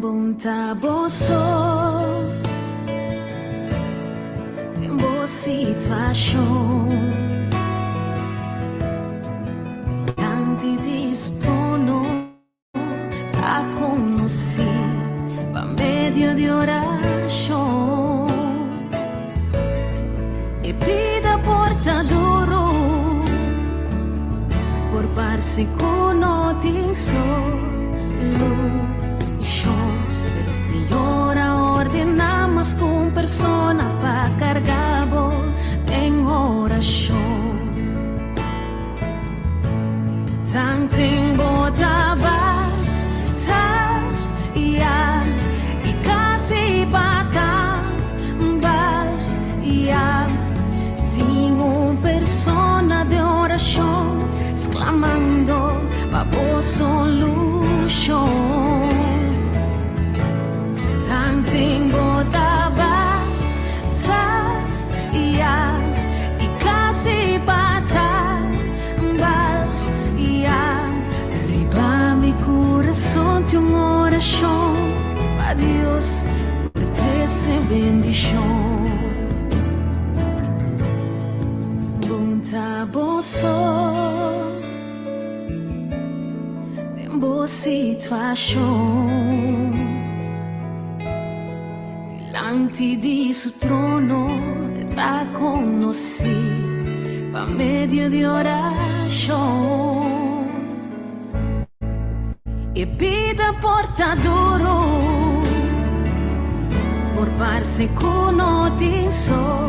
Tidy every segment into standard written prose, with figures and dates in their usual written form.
Bon ta boso den bo situashon Dilanti di su trono Ta konosí pa medio di orashon. E bida por ta duru, por parse ku no tin solushon, pero Señor a ordená mas ku un persona pa karga bo den orashon. Tanten bo ta bataya i kasi pa tambaya, tin un persona den orashon sklamando pa bo solushon. Tanten bo ta bataya i kasi pa tambaya, riba mi kurason tin un orashon pa Dios por trese bendishon. Bon ta boso den bo situashon. Dilanti di su trono e ta konosí pa medio di orashon. E bida por ta duru, por parse ku no tin solushon,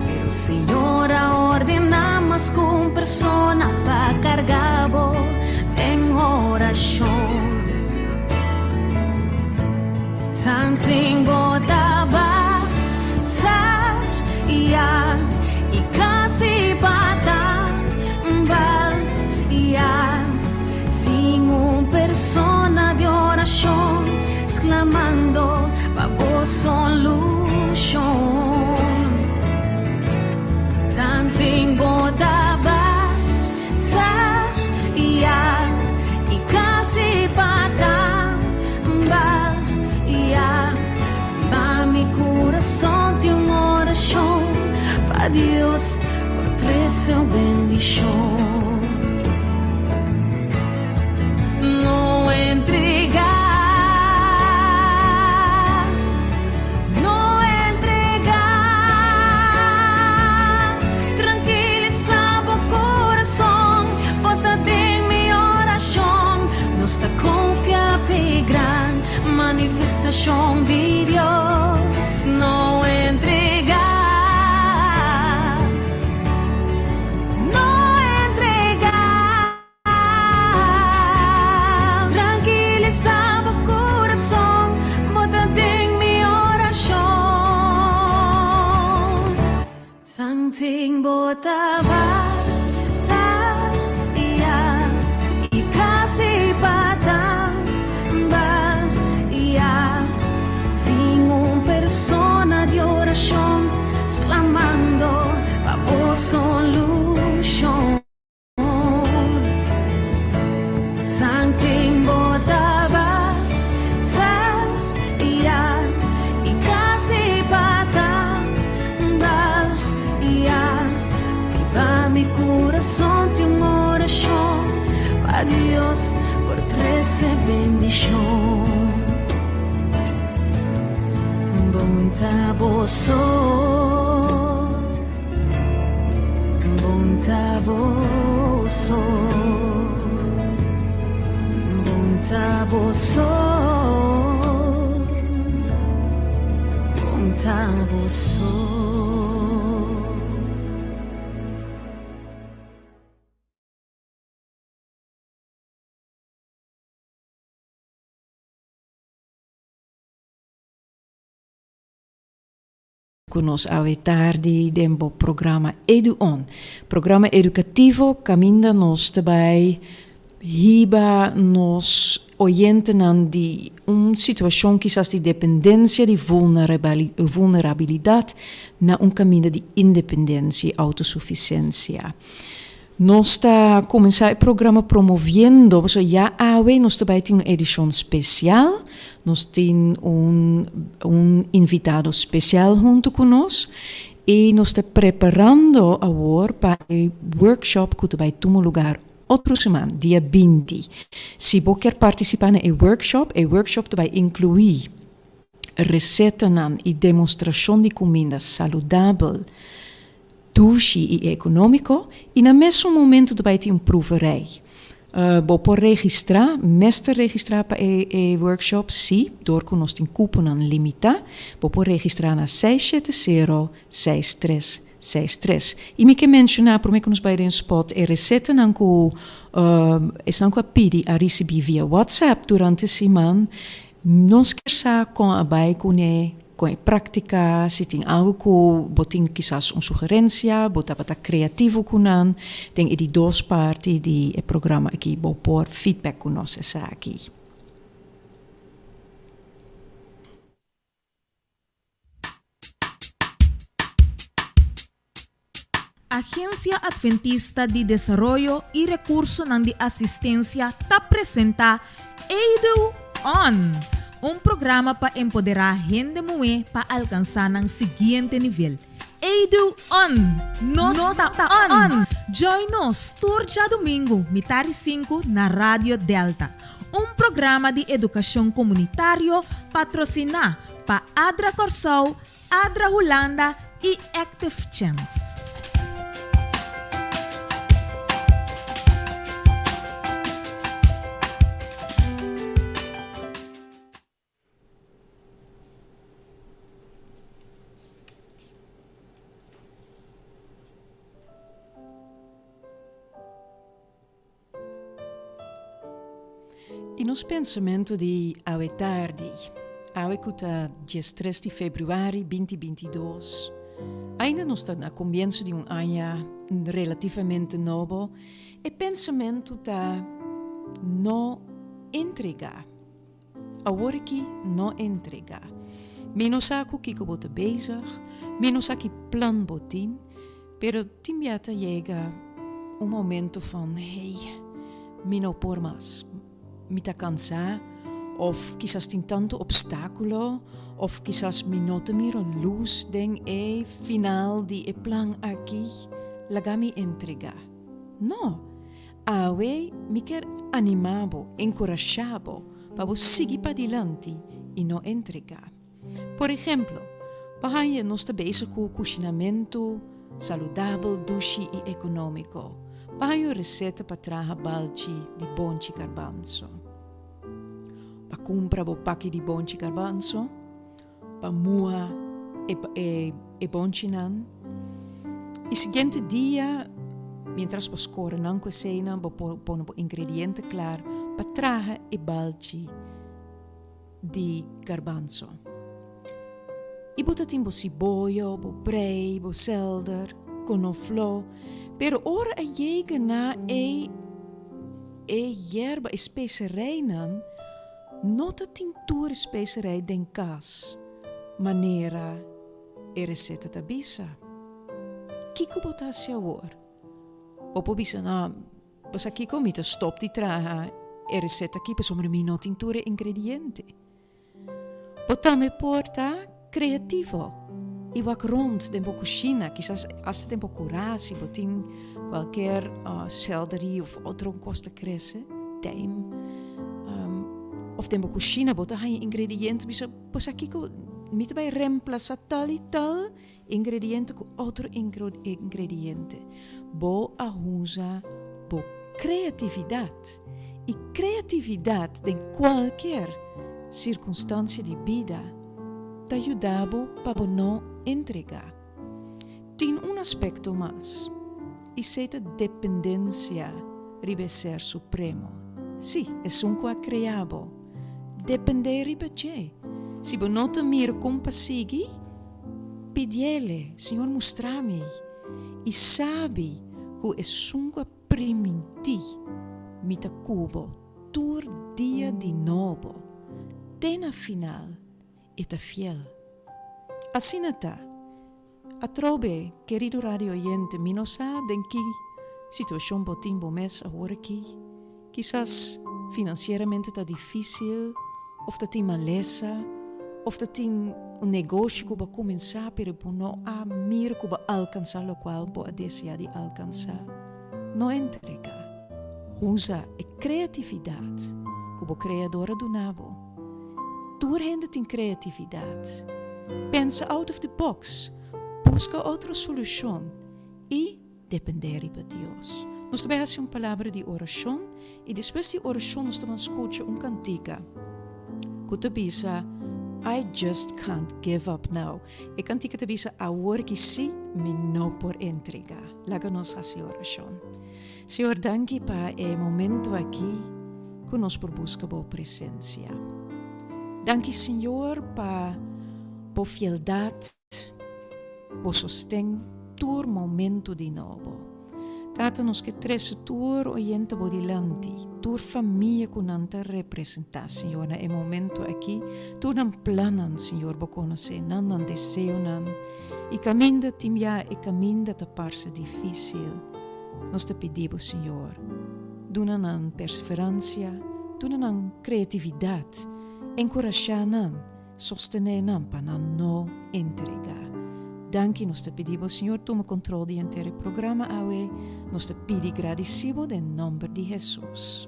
pero Señor a ordená mas ku un persona pa karga bo den orashon. Tanten bo ta bataya i kasi pa tambaya, tin un persona di orashon sklamando pa bo solushon. Tanten bo ta Ta ya i kasi pa tambal ya Riba mi kurason tin un orashon pa Dios por trese un bendishon No entrega No entrega Trankilisa bo kurason, bo ta den mi orashon. Nos ta konfia p'e gran manifestashon di Dios. No entregá, no entregá. Trankilisa bo kurason, bo ta den mi orashon. Tanten bo ta bataya i kasi pa tambaya, tin un persona di orashon sklamando pa bo solushon. Tanten bo ta bataya i kasi pa tambaya, riba mi kurason tin un orashon pa Dios por trese bendishon. Bon ta boso. Bon ta boso, bon ta boso, bon ta boso. Ku nos awe tardi den bo programa Edu On, programa edukativo kaminda nos ta bai Hiba nos oyentenan di un situashon kisas di dependensia, di vulnerabilidat, na un kaminda di independensia i outosufisensia. Nos ta kuminsá e programa promoviendo, pasobra ya awe nos ta bai tin un edishon spesial, nos tin un un invitado spesial huntu ku nos i nos ta preparando awor pa e workshop ku ta bai tuma lugar Otro siman, dia 20. Si bo kier partisipá na e workshop, e workshop ta bai inkluí resetanan i demostrashon di kuminda saludabel, dushi i ekonómiko, i na mesun momentu ta bai tin un proeverij. Bo por registrá, mester registrá pa e e workshop, sí, dor ku nos tin kuponan limitá, bo por registrá na 670 63 63. I mi ke menshoná promé ku nos bai den spòt e resetanan ku esnan ku a pidi a risibí via WhatsApp durante siman. Nos kier sa kon a bai kuné, kon e práktika, si tin algu ku bo tin kisas un sugerensia, bo tabata kreativo ku nan. Den e di dos parti di e programa aki bo por feedback ku nos esaki. Agencia Adventista di Desaroyo y Recursonan di Asistencia ta presenta Edu On! Un programa pa empoderá hende muhé pa alkansá nan siguiente nivel. Edu On! Nos ta on! Join nos tur djadumingu mitari sinku na Radio Delta. Un programa di edukashon komunitario patrosiná pa ADRA Kòrsou, ADRA Hulanda i Active Chance. I nos pensamentu di awe tardi, awe ku ta 13 di februari 2022, ainda nos ta na komienso di un aña relativamente nobo, e pensamentu ta no entregá. Awor aki no entregá. Mi no sa ku kiko bo ta bezig, mi no sa ki plan bo tin, pero tin bia ta yega un momento van, hey, mi no por mas. Mi ta kansá, òf kisas tin tantu opstákulo, òf kisas mi no ta mira lus den e final di e plan aki, laga mi entregá. No! Awe mi kier animá bo, enkurashá bo pa bo sigui padilanti i no entregá. Por ehemplo, bo haña nos ta bezig ku kushinamentu saludabel, dushi i ekonómiko. Bo haña un reseta pa traha balchi di bonchi garbanso. Pa kumpra bo paki di bonchi garbanso, pa muha e, e, e bonchinan. E siguiente dia, mientras bo score nan ku eseinan, bo pone bo ingrediente klaar pa traha e balchi di garbanzo. I bo ta tin bo siboyo, bo prei, bo selder, konofló, pero ora a yega na e e yerba, e speserijnan, No ta tin tur specerij den kas manera e reseta ta bisa. Kiko bo ta hasi awor? Bo por bisa, No, bo sa kiko, mi ta stop di traha e reseta aki pasobra mi no tin tur e ingrediente. Bo tambe por ta kreativo i wak rond den bo kushina, kisas asta den bo kurá si bo tin kualker selderi òf otro kos ta krese, tijm, òf den bo kushina bo ta haña ingrediente bisa bo sa kiko mi ta bai remplasá tal i tal ingrediente ku otro ingrediente. Bo a usa bo kreatividat i kreatividat den kualker sirkunstansia di bida ta yuda bo pa bo no entregá. Tin un aspekto mas, i esei ta dependensia riba e Ser Supremo. Sí, esun ku a krea bo. Dependé riba dje. Si bo no ta mira kon pa sigui, pidiele, Señor mustra mi. I sabi ku esun ku a primintí. Mi ta ku bo tur dia di nobo, te na final, e ta fiel. Asina ta. Atrobe, kerido radio oyente, mi no sa den ki situashon bo tin bo mes awor aki. Kisas finansieramente ta difísil, òf ta tin malesa, òf ta tin un negoshi ku bo a kuminsá pero bo no a mira ku bo a alkansá lokual bo a deseá di alkansá. No entregá. Usa e kreatividat ku bo Kreador a duna bo. Tur hende tin kreatividat. Pensa out of the box, buska otro solushon i dependé riba Dios. Nos ta bai hasi un palabra di orashon i despues di orashon nos ta ban skucha un kantika ku ta bisa I just can't give up now. E kantika ta bisa awor ki sí mi no por entregá. Laga nos hasi orashon. Señor, danki pa e momento aki ku nos por buska bo presensia. Danki, Señor, pa bo fieldat, bo sosten tur momento di nobo. Tata, nos ke trese tur oyente bo dilanti, tur famia ku nan ta representá, Señor, na e momento aki, tur nan plannan, Señor, bo konosé nan, nan deseonan, i kaminda tin bia e kaminda ta parse difísil. Nos ta pidi bo, Señor, duna nan perseveransia, duna nan kreatividat, enkurashá nan, Sostené nan pa nan no entregá. Danki nos ta pidi bo Señor tuma control di henter e programa awe. Nos ta pidi gradisi bo den nomber di Hesus.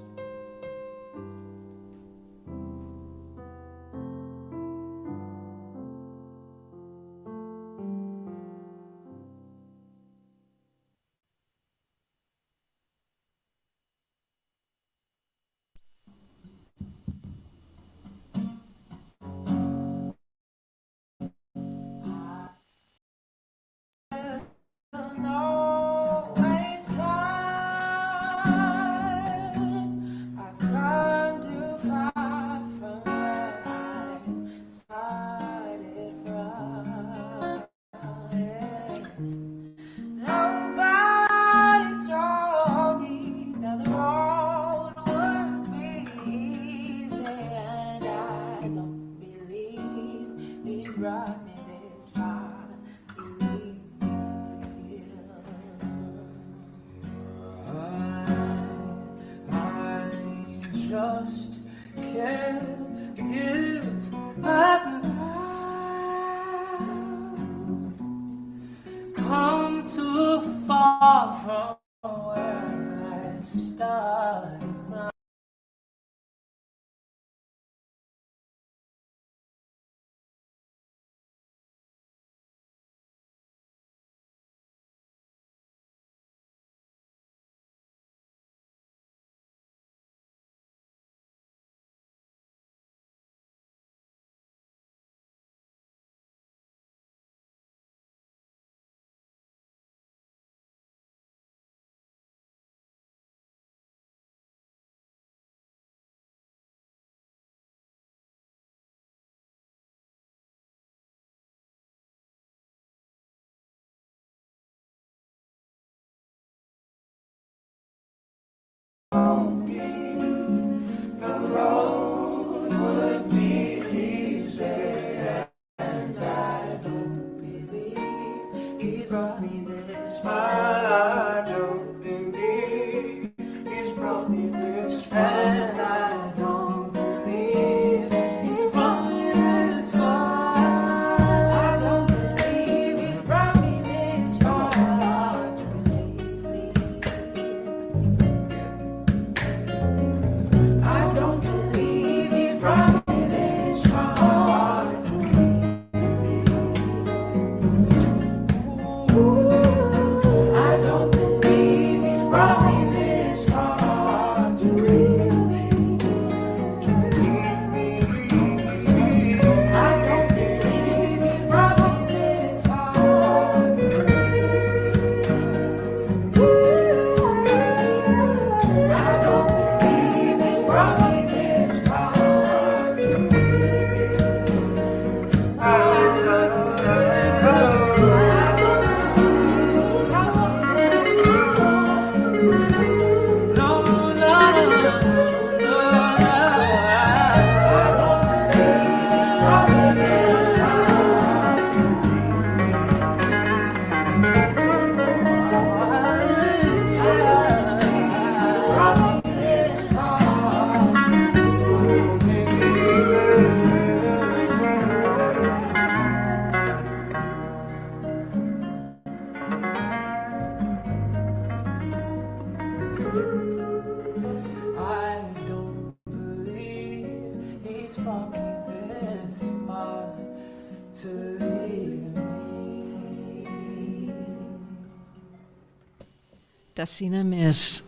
Ta asina mes,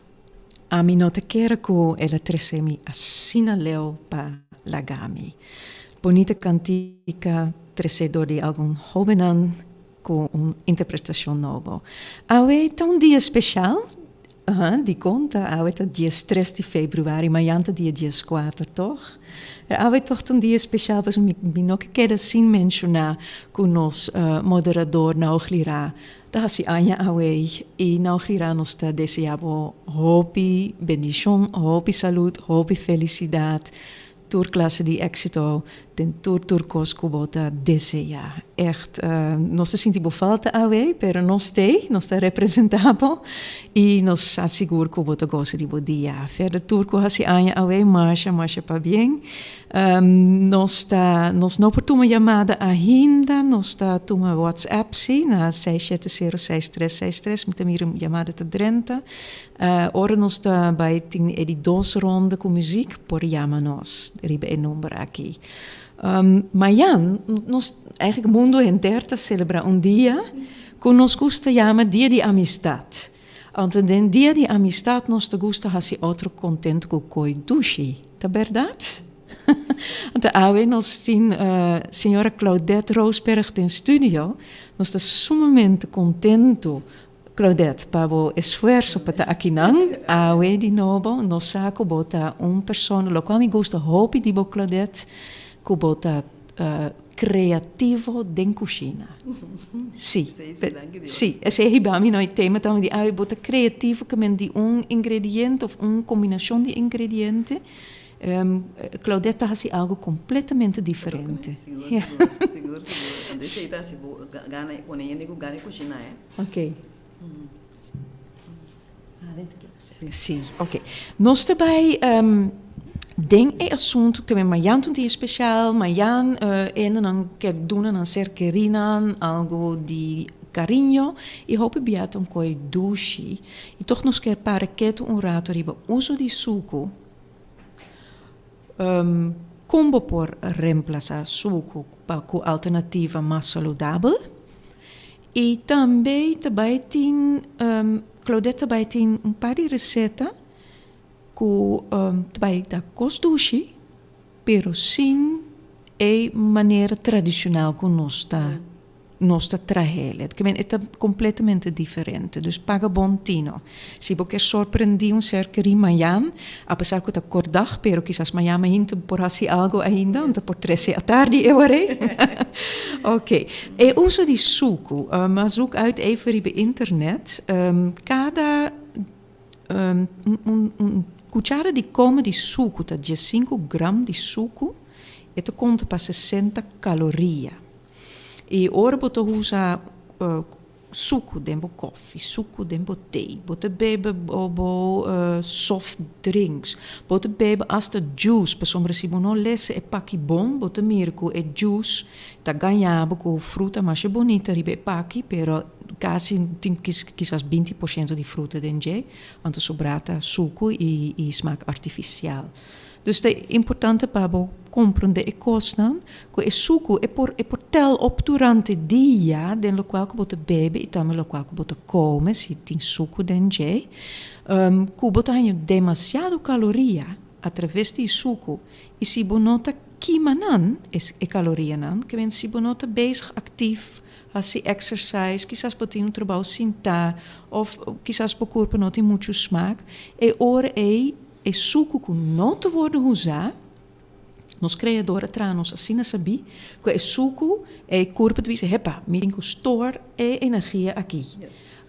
ami no ta kere ku el a trese mi asina leu pa laga mi. Bonita kantika tresé dor di algun hóbennan ku un interpretashon nobo. Awe ta un dia speshal, aha, dikon ta awe ta diestres di februari, mayan ta dia dieskuater tòg? Awe tòg ta un dia speshal pasobra mi mi no ke keda sin menshoná ku nos moderador Nauglira Ta hasi aña awey y nou gira nos ta desea bo hopi bendicion, hopi salud, hopi felicidad, tur clase di exito den tur tur cos cu bo ta desea. Echt nos ta sinti bo falta awey pero nos t'ey, nos ta representa bo y nos sa sigur cu bo ta gosa di bo dia. Verder tur cu hasi aña awey masha masha pabien. Nos ta, nos no por tuma yamada ainda, nos ta tuma WhatsApp si na seis shete sero seis tres seis tres, mi ta mira un yamada ta drenta. Ora nos ta bai tin e di dos ronda ku muzik por yama nos riba e number aki. Mayan nos eigenlijk mundu henter ta selebrá un dia ku nos gusta yama dia di amistat. Anto den dia di amistat nos ta gusta hasi otro kontent ku koi dushi, ta bèrdat? Anto awe nos tin señora Claudette Roosberg den studio. Nos ta sumamente kontentu, Claudette, pa bo esfuerso pa ta akinan awe di nobo. Nos sa ku bo ta un persona, lokual mi gusta hopi di bo, Claudette, ku bo ta Creativo den cushina. Sí. Sí, esei hiba mi na e tema tambe di awe bo ta creativo ke men di un ingrediente of un combinacion di ingrediente. Claudette ta haci algo completamente diferente. Sigur, sigur, sigur, sigur. Anto esei ta haci bo gana, pone hende cu gana cushina, eh. Ok. Sí, ok. Nos ta bai den e asuntu ke mayan ta un dia spesial, mayan hendenan ke duna nan ser kerinan algu di kariño i hopi bia ta un koi dushi. I tòg nos kier para ketu un ratu riba uso di suku. Kon bo por remplasá suku pa ku alternativa mas saludabel? I tambe ta bai tin, Claudette ta bai tin un par di receta cu ta bai ta cos dushi, pero sin e manera tradicional cu nos ta nos ta trahel. Ke men e ta completamente diferente. Dus paga bon tino. Si bo kier sorprendí un ser kerí mañan, apesar cu ta kordag, pero kisas mañan mainta bo por haci algo ainda, unda por trece atardi e ora ei. Ok. E uso di sucu, mi a zoek uit even riba internet, cada un cuchara di come di sucu ta diescinco gram di sucu, e ta conta pa sesenta caloria. Y ora bo ta usa Suku den bo koffie, suku den bo thee, bo ta bebe bo soft drinks, bo ta bebe asta juice, pasobra si bo no lesa e paki bon, bo ta mira ku e juice ta gaña bo ku fruta masha bunita riba e paki, pero kasi tin kisas binti por shento di fruta den dje, anto sobrá ta suku i smak artifisial. Dus ta importante pa bo comprende e cosnan cu e sucu e por e por tel op durante dia den locual cu bo ta bebe y tambe locual cu bo ta come si tin sucu den dje cu bo ta haña demasiado caloria a traves di e sucu y si bo no ta kima nan e calorianan ke men si bo no ta bezig actief haci exercise kisas bo tin un trabao sinta of kisas bo curpa no tin mucho smaak e ora ey E suku ku no ta wòrdu usá, nos Kreador a traha nos asina sabí ku e suku, e kurpo ta bisa, Hepa, mi tin ku store e energia akí.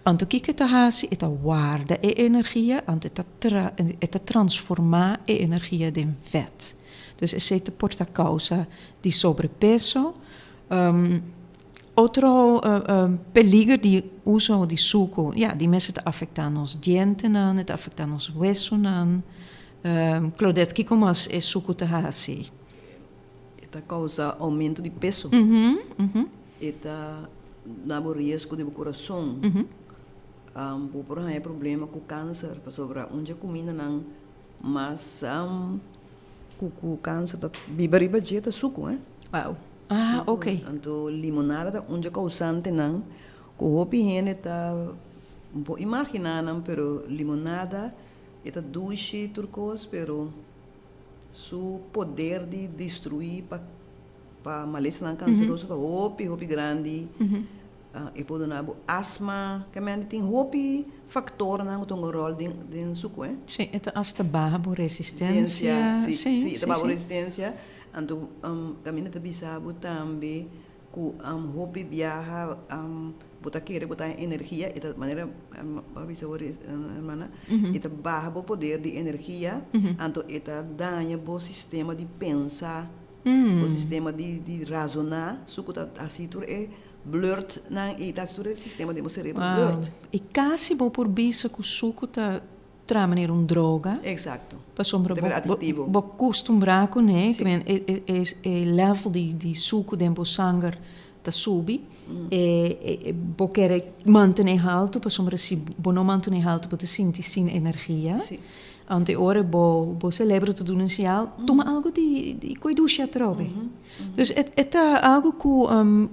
Anto kiko e ta hasi? E ta warda e energia, anto e ta tra, e ta transformá e energia den vèt. Dus esei ta por ta kousa di sobrepeso. Otro peliger di uso di suku, ya, di mes e ta afektá nos dientenan, e ta afektá nos wesunan. Claudette, kiko mas e suku ta hasi? E ta kousa oumento di peso. E ta da bo riesgo di bo kurason. Bo por haña problema ku kanser pasobra un dje kumindanan mas ku kanser ta biba riba dje ta suku, eh. Wow. Ah, ok. Anto limonada ta un dje kousantenan ku hopi hende ta. Bo imaginá nan, pero limonada e ta dushi tur kos, pero su poder di destruí pa pa malesanan kanseroso ta hopi hopi grandi. E por duna bo asma, kamente tin hopi faktornan ku ta hunga ròl den den suku eh. Sí, e ta asta baha bo resistensia. Sí, sí, e ta baha bo resistensia. Anto kaminda ta bisa bo tambe ku hopi biaha bo ta kere bo ta haña energia, e ta manera bo a bisa bo hermana, e ta baha bo poder di energia, anto e ta daña bo sistema di pensa, bo sistema di razoná, su ku ta hasi tur e blurred nan i ta hasi tur e sistema den bo serebro blurred. I kasi bo por bisa ku suku ta Traha manera un droga. Exacto. Pasobra bo bo custumbrá kuné, ke men e e e level di di suku den bo sanger ta subi, e e bo kere mantené haltu pasobra si bo no mantené haltu bo ta sinti sin energia. Anto e ora bo bo celebro ta duna un siñal, tuma algu di di koe dushi atrobe. Dus e e ta algu ku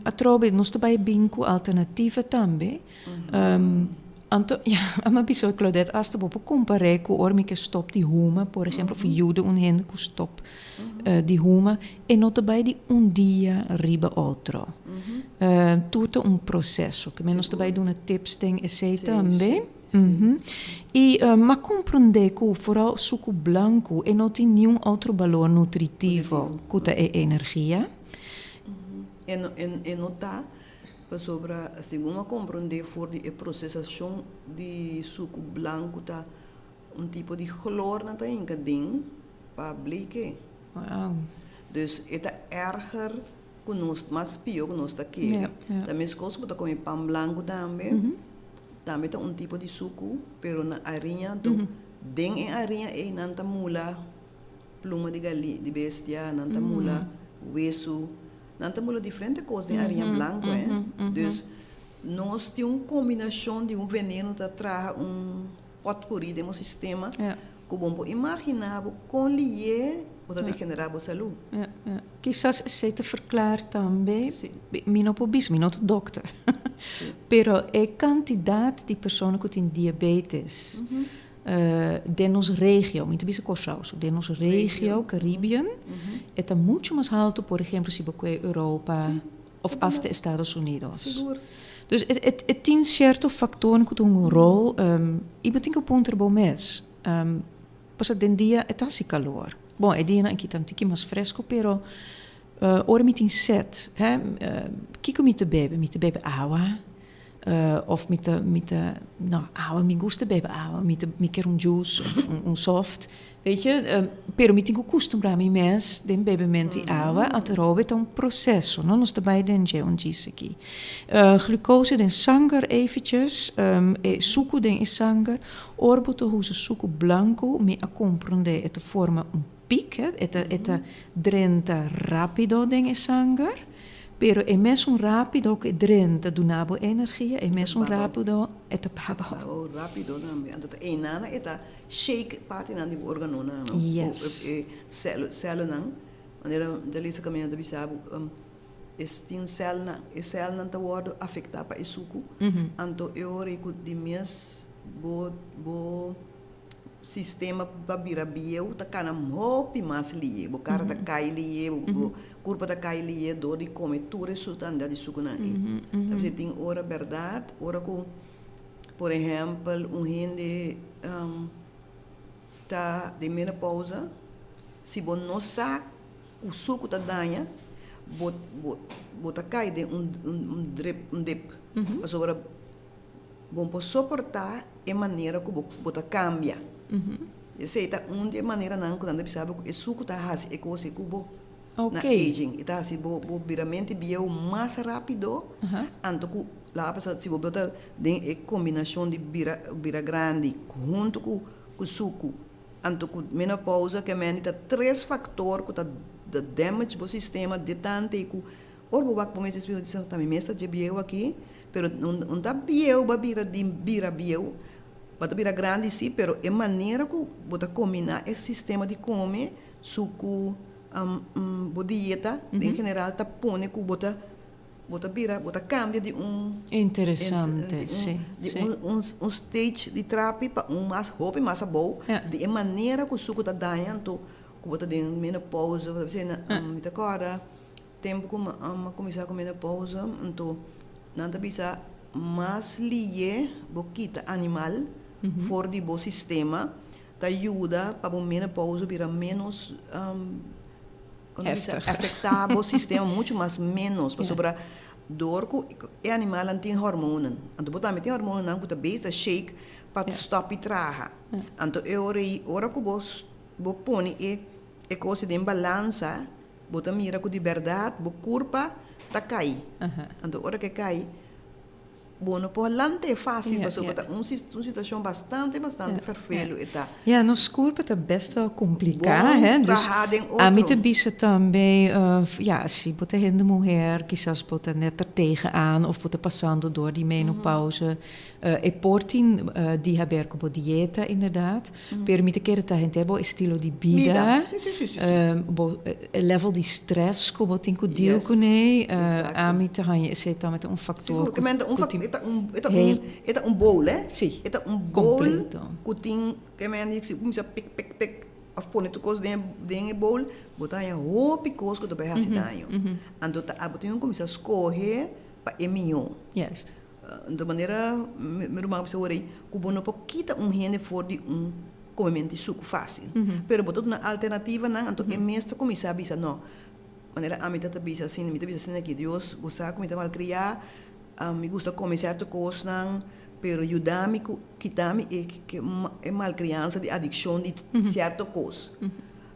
atrobe nos ta bai bin ku alternativa tambe. Anto, ya, a mi bisa Claudette, asta bo por kompar'é ku ora mi ke stòp di huma, por ehempel, òf yuda un hende ku stòp di huma, e no ta bai di un dia riba otro. Tur ta un proseso. Ke men nos ta bai duna tips den esei tambe. I m'a komprondé ku foral suku blanku e no tin niun otro balor nutritivo ku ta e energia. E no ta. Pasobra segun a komprondé for di e prosesashon di suku blanku ta un tipo di chlor nan ta hinka den pa bleke. Wow. Dus e ta erger ku nos, mas pio ku nos ta kere. Ta meskos ku bo ta kome pan blanku tambe, tambe ta un tipo di suku, pero na ariña, anto den e ariña ei nan ta mula pluma di gali, di bestia, nan ta mula wesu. Nan ta mula diferente kos den ariña blanku eh. Dus nos tin un kombinashon di un veneno ta traha un potpuri den bo sistema ku bo por imaginá bo kon lié bo ta degenerá bo salú. Kisas esei ta verklaar tambe, mi no por bisa, mi no ta dokter, pero e kantidat di persona ku tin diabetes Den nos regio, mi ta bisa Kòrsou, so den nos regio, Caribbean, e ta mucho mas haltu, por ehempel, si bo kue Europa of asta Estados Unidos. Sigur. Dus e tin sierto faktornan ku ta hunga un rol, i bo tin ku puntra bo mes, pasobra den dia e ta hasi kalor. Bon, e dianan aki ta un tiki mas fresku, pero ora mi tin set, hè, kiko mi ta bebe? Mi ta bebe awa. Of mi ta, mi ta, no, awa, mi gusta bebe awa, mi ta, mi kier un juice of un soft, weet je. Pero mi tin ku kustumbrá mi mes den bebemento di awa, anto robe ta un proseso, no? Nos ta bai den dje un djis aki. Glucose den sanger eventjes, e suku den e sanger, ora bo ta usa suku blanku, mi a komprondé e ta forma un piek, e ta, e ta drenta rápido den e sanger. Pero e mesun rápido ku e drenta duna bo energia, e mesun rápido e ta baha bo. Baha bo rápido tambe. Anto ta einana e ta shake partinan di bo organonan, no? Yes. E sèlunan. Manera Jalisa Camino ta bisa bo, e tin sèlnan, e sèlnan ta wòrdu afektá pa e suku. Anto e ora ei ku di mes bo bo Sistema pa bira bieu ta kana hopi mas liye. Bo kara ta kai liye, bo kurpa ta kai liye dor di kome tur e sustansia di sukunan ei. Ta bisa tin ora bèrdat, ora ku por ehèmpel un hende ta den menopousa, si bo no sa ku suku ta daña, bo bo ta kai den un drip, un dip. Pasobra Bo por soportá e manera ku bo bo ta kambia. Esei ta un di e maneranan ku nan ta bisa bo ku e suku ta hasi e kos ei ku bo na aging. E ta hasi bo bo biramente bieu mas rápido anto ku laga pasa si bo ta den e kombinashon di bira bira grandi huntu ku ku suku anto ku menopousa ke mende ta tres faktor ku ta damage bo sistema de tante ku Ora bo wak bo mes despues bo di ta mi mes ta dje bieu aki, pero no ta bieu bo a bira di bira bieu, bo ta bira grandi si, pero e manera ku bo ta kombiná e sistema di kome su ku bo dieta den general ta pone ku bo ta. Bo ta bira, bo ta cambia di un Interesante, si, di si. un un un stage di trapi pa un mas hopi mas abou, di e manera cu sucu ta daña anto cu bo ta den menopausa, bo ta bisa mi ta corda tempo cu mi a cuminsa cu menopausa anto nan ta bisa mas liye bo kita animal for di bo sistema ta yuda pa bo menopausa bira menos Heftig. Afecta bo sistema mucho mas menos pasobra door cu e animalnan tin hormonen anto bo tambe tin hormonennan cu ta bezig ta shake pa stop di traha anto e ora ei ora cu bo bo pone e e cos den balansa bo ta mira cu di berdad bo curpa ta cay anto ora cu e cay Bo no por lant'é fácil pasobra ta un situacion bastante bastante ferfelu e ta. Ja, nos curpa ta best wel complica, Bon hè. Dus traha den ami otro. ta bisa tambe, ja, si bo ta hende muher kisas bo ta net er tegenaan of bo ta pasando door di menopauze, e por tin di haber cu bo dieta inderdaad, pero mi ta kere ta henter bo estilo di bida, Bida. Si, si, si, si, si. bo E level di stress ku bo tin ku deal Yes, kuné, exacto. ami ta haña esei tambe ta un factor Sigur, ku ke men ta un ku tin e ta un e ta un heel e ta un bowl hè. Sí, E ta un bowl completo. ku tin ke men di si kuminsá pik pik pik òf pone tur kos den den e bowl bo ta haña hopi kos ku ta bai hasi daño. Anto ta abo tin ku kuminsá skohe pa e mihó. Juist. Anto manera mi ruman a bisa ora ei ku bo no por kita un hende for di un Komementu di suku fásil. Pero bo ta duna alternativanan, anto e mes ta kuminsá bisa, No, manera ami ta ta bisa asina, mi ta bisa asina aki, Dios, bo sa ku mi ta malkriá, mi gusta kome sèrto kosnan, pero yuda mi ku kita mi e e malkriansa di adikshon di sèrto kos.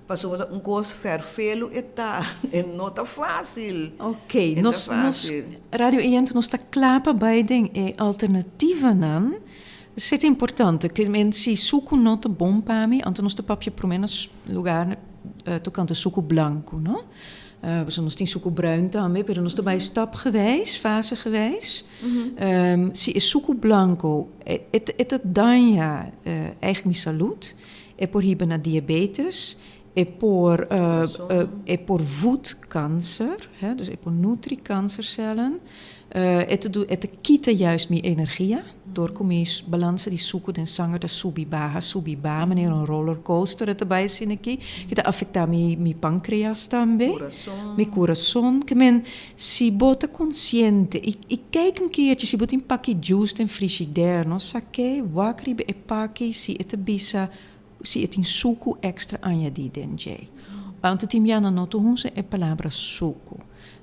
Pasobra ta un kos fèrfelu e ta, e no ta fásil. Oké, E ta nos, nos, fásil. Radio Oyente, nos ta kla pa bai den e alternativanan. Esei ta importante, ke men si suku no ta bon pa mi, anto nos ta papia promé na lugar tokante suku blanku, no? Pasobra nos tin suku bruin tambe, pero nos ta bai stapgewijs, fasegewijs. Si e suku blanku e ta daña eigenlijk mi salud, e por hiba na diabetes, e por e por voed kanser, hè, dus e por nutri kansercellen. E ta e ta kita juist mi energia door ku mi balansa di suku den sanger ta subi baha, subi baha, manera un rollercoaster e ta bai asina aki, ki ta afecta mi mi pancreas tambe, mi kurason. Ke men si bo ta konsiente i i kijk un keertje si bo tin paki juice den frigidair no sak'é wak riba e paki si e ta bisa Si e tin suku èkstra añadí den dje. Anto tin bia nan no ta usa e palabra suku.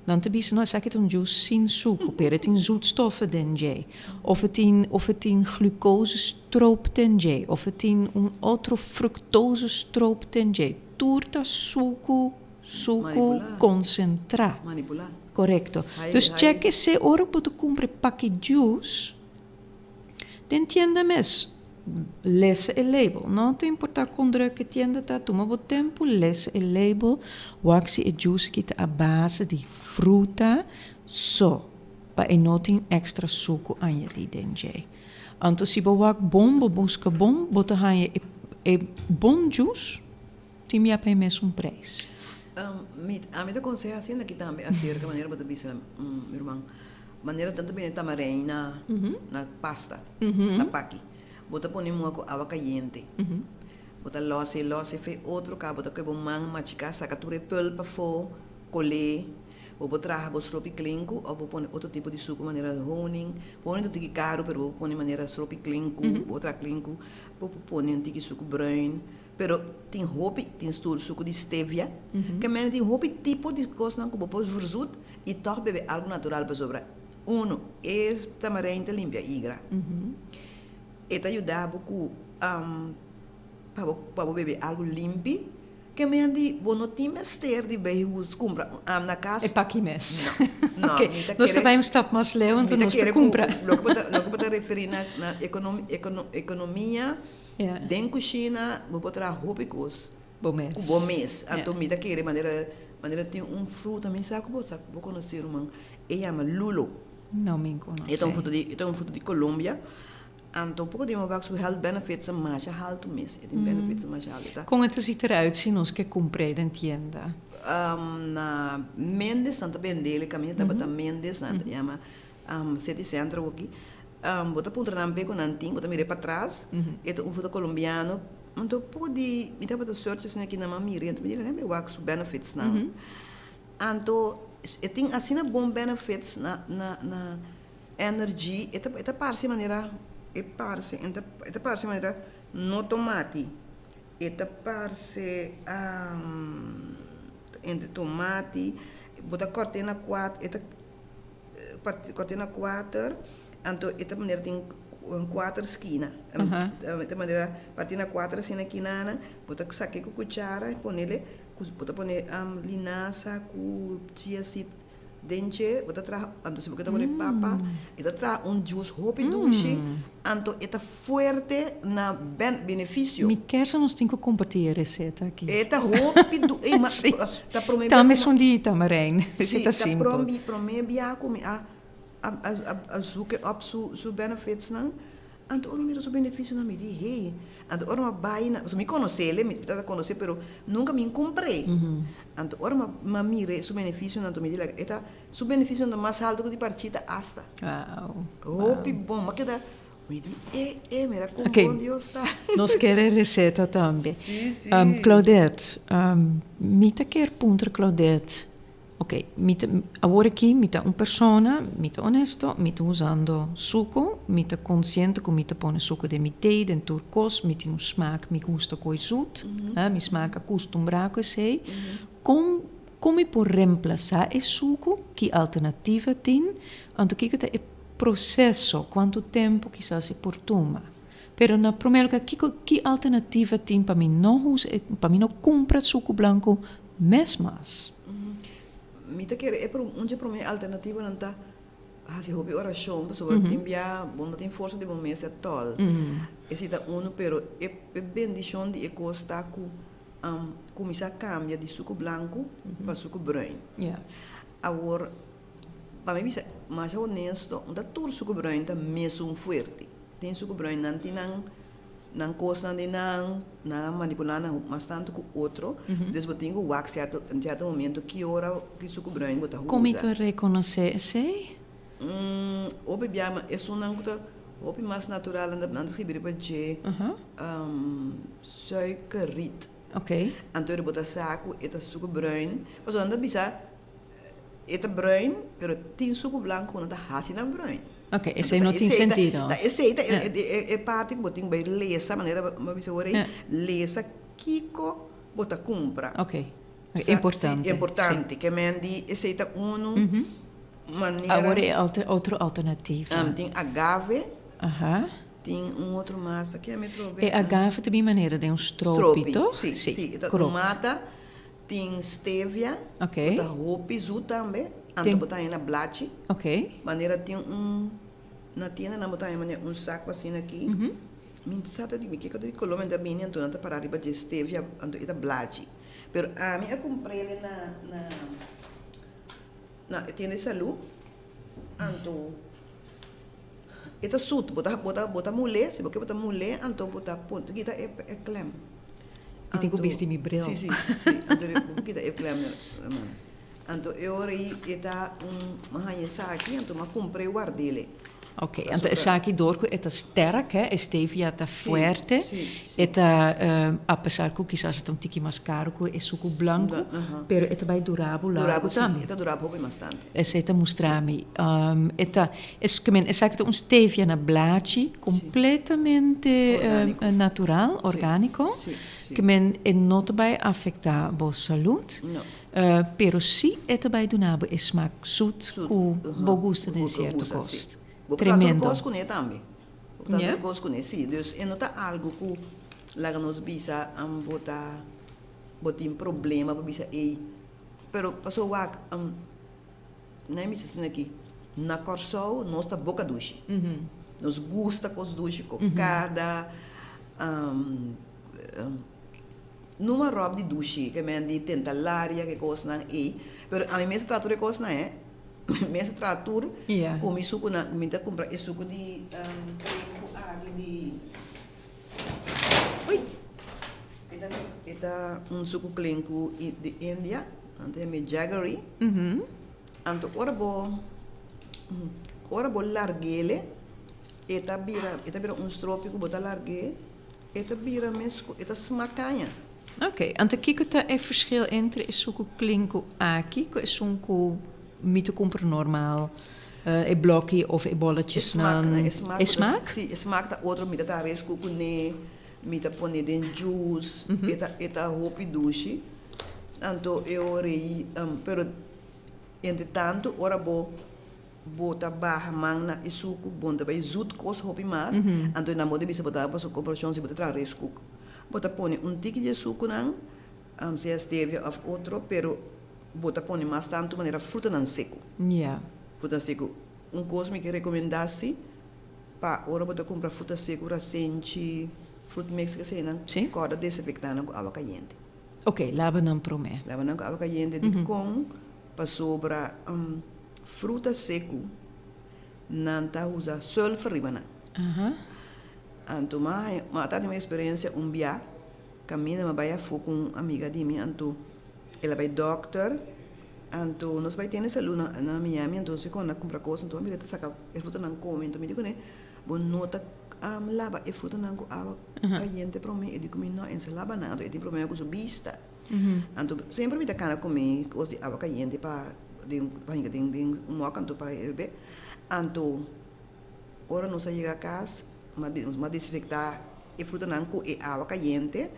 Nan ta bisa, no, esaki ta un juice sin suku, pero e tin zoetstoffen den dje. Of e tin, of e tin glucosestroop den dje, of e tin un otro fructosestroop den dje. Tur ta suku, suku konsentrá. Manipulá. Korekto. Dus chèk esei ora ku bo ta kumpra e paki juice. Den tienda mes, lesa e label. No ta importa kon druk e tienda ta, tuma bo tempu, lesa e label, wak si e juice aki ta a base di fruta so, pa e no tin extra suku añadi den dje. Anto si bo wak bon, bo buska bon, bo ta haña e e bon juice tin bia pa e mesun prijs. Mi, ami ta konseha asina aki tambe aserka manera bo ta bisa mi ruman. Manera tanta bini tamarijn na na pasta, na paki. Bo ta pone mua ku awa kayente. Bo ta lòs e lòs e fe otro ka bo ta kohe bo man machiká saka tur e pulp afó, kol'é. Bo por traha bo stropi klinku òf bo pone otro tipo di suku manera honing. Honing ta un tiki karu pero bo por pone manera stropi klinku, bo por traha klinku. Bo por pone un tiki suku bruin. Pero tin hopi, tin suku di stevia. Ke mende tin hopi tipo di kosnan ku bo por verzoet i tòg bebe algu natural pasobra uno e tamarijn ta limpia igra. E ta yuda bo ku pa bo pa bo bebe algu limpi. Ke mende bo no tin mester di bai hus kumpra un na kas. E paki mes. No, no, Oké, mi ta nos ta kere bai un stap mas leu mi anto ta nos ta kere ku kumpra. loke bo ta loke bo ta referí na na ekonomi ekono ekonomia den kushina bo por traha hopi kos. Bo mes. Ku bo mes. Anto mi ta kere manera manera tin un fruta mi sa ku bo sa bo konosé ruman e yama lulo. No mi konosé. E ta un fruta di e ta un fruta di Colombia. Anto poko di mi wak su health benefits masha haltu mes. E tin benefits masha haltu. Ta. Kon e ta ziet eruit si nos ke kumpr'é den tienda? Na Mendes nan ta bend'é, kaminda tabata Mendes nan ta yama City Center awoki. Bo ta puntra nan be ku nan tin, bo ta mir'é patras, e ta un fruta kolombiano. Anto poko di mi tabata search asina aki nan a mir'é, anto mi di laga mi wak su benefits nan. Anto e tin asina bon benefits na na na energy, e ta e ta parse manera e parse e ta e ta parse manera no tomati, e ta parse entre tomati, bo ta kòrt'é na kuater e ta kòrt'é na kuater, anto e ta manera tin kuater skina, e ta manera parti na kuater asina kinana, bo ta sak'é ku kuchara i ponele Ku bo ta pone linasa ku chia seed den dje, bo ta traha, anto si bo ke ta pone papa, e ta traha un juice hopi dushi, anto e ta fuerte na benefisio. Mi kersa nos tin ku kompartí e reseta aki. E ta hopi du, ey ma ta prome bia Tambe esun di tamarijn, reseta simpel. Si, ta prome bia ku mi a a zoek op su benefitsnan. Anto ora mi mira su beneficionan mi di hey, anto ora mi a bay na, pasobra mi conoce'le, mi tata conoce pero nunca mi cumpr'e. Anto ora mi a mira su beneficionan anto mi di laga e ta su beneficionan ta mas halto cu di parchita asta. Wow. Hopi bon, mi a keda mi di e e mira con bon Dios ta. Nos kier e receta tambe. Si si. Claudette, mi ta kier puntra Claudette. Ok, mi ta, awor aki mi ta un persona, mi ta honesto, mi ta usando suco, mi ta consciente cu mi ta pone suco den mi thee, den tur cos, mi tin un smaak, mi gusta cu e zoet, ha, mi smaak a custumbra cu esey. Con, con mi por reemplaza e suco? Ki alternativa tin? Anto kico ta e proceso? Cuanto tempo kisas e por tuma? Pero na prome lugar, kico, ki alternativa tin pa mi no usa e, pa mi no cumpra suco blanco Mes mas. Mi ta kere e un dje prome alternativonan ta hasi hopi orashon pasobra tin bia bo no tin forsa di bo mes atòl. Esei ta unu pero e bendishon di e kos ta ku kuminsá kambia di suku blanku pa suku bruin. Awor pa mi bisa masha honesto no ta tur suku bruin ta mesun fuerte. Tin suku bruin nan tin nan Nan kosnan di nan, nan a manipulá nan mas tantu ku otro. Dus bo tin ku wak sierto, en sierto momento ki ora ki suku bruin bo ta Kon mi ta usa. rekonosé esei? Hopi bia ma esunnan ku ta hopi mas natural nan ta nan ta skibi riba dje suikerriet. Anto bo ta sa ku e ta suku bruin, pasobra nan ta bisa E ta bruin, pero tin suku blanku ku no ta hasi nan bruin. Ok, esei no tin sentido. Ta esei ta e parti ku bo tin ku bai lesa, manera bo a bisa ora ei, lesa kiko bo ta kumpra. Ok, importante. Si, importante. Ke men di esei ta unu manera. Awor e otro alternativa. Tin agave. Tin un otro mas, ta ke mi trobe? E agave ta bin manera den un stropi, toch? Si, si, e ta un mata. Tin stevia, ku ta hopi zoet tambe, anto bo ta haña na blachi. Manera tin un, na tienda nan bo ta haña manera un saku asina aki. Mi sa ta di mi kiko ta di koló mi ta bini anto nan ta para riba dje stevia anto e ta blachi. Pero ami a kumpr'e na na na e tienda di salú anto e ta sut bo ta bo ta bo ta mul'é si bo ke bo ta mul'é anto bo ta pon kita e e klem. Mi tin ku bisti mi bril. Si si si anto bo kita e klem anto e ora ei e ta un mi a haña esaki anto mi a kumpra e ward'el. Ok, anto esaki dor ku e ta sterk hè, e stevia ta fuerte, e ta apesar ku kisas e ta un tiki mas karu ku e suku blanku, pero e ta bai dura bo largu tambe. E ta dura bo hopi mas tantu. Esei ta mustra mi. E ta, esaki ta un stevia na blachi kompletamente natural, orgániko, ke men e no ta bai afektá bo salud. Pero si e ta bai duna bo e smak sut ku bo gusta den sierto kos. Bo por traha tur kos kuné tambe. Bo por traha tur kos kuné, si. Dus e no ta algu ku laga nos bisa bo ta bo tin problema pa bisa ey. Pero paso wak nan bisa asina aki, na Kòrsou nos ta boka dushi. Nos gusta kos dushi, kokada. Numa ròp di dushi, ke men di tenta laria, ke kosnan ei. Pero ami mes ta traha tur e kosnan, eh. Mes a traha tur ku mi sukunan. Mi ta kumpra e suku di ku aki di Ui! E ta e ta un suku klenku di India. Nan ta yama e jaggery. Anto ora bo ora bo larg'ele e ta bira e ta bira un stropi ku bo ta larg'é e ta bira mes ku e ta smak kaña. Ok, anto kiko ta e verschil entre e suku klinku aki ku esun ku mi ta kumpra normal, e bloki of e bolletjesnan? E smak, e smak? Si, e smak ta otro, mi ta ta resku kuné, mi ta pone den juice, e ta e ta hopi dushi. Anto e ora ei, pero entre tanto ora bo Bo ta baha man na e suku, bon ta bai zoet kos hopi mas, anto nan bo ta bisa bo ta paso komparashon si bo ta traha riskoek. Bo ta pone un tiki di e sukunan, sea stevia òf otro, pero bo ta pone mas tantu manera frutanan seku. Frutanan seku. Un kos mi ke rekomendá si, pa ora bo ta kumpra fruta seku, rasenchi, fruit mix, kesenan, kòrda desinfektá nan ku awa kayente. Oké, laba nan promé. Laba nan ku awa kayente dikon? Pasobra fruta seku nan ta usa sulfur riba nan. Anto mi a ta tin un experiencia un bia caminda mi a bay afo cu un amiga di mi anto el a bay dokter anto nos bay tene salud na Miami anto nos a cumpra cos anto mi mira ta saca e frutanan come anto mi di cune bo no ta laba e frutanan cu awa cayente prome? E di cu mi no e no sa laba nan anto e tin problema cu su bista. Anto semper mi ta kana ku mi kos di awa kayente pa den pa hinka den den un mòk anto pa herbe. Anto ora nos a yega kas mi a desinfektá e frutanan ku e awa kayente.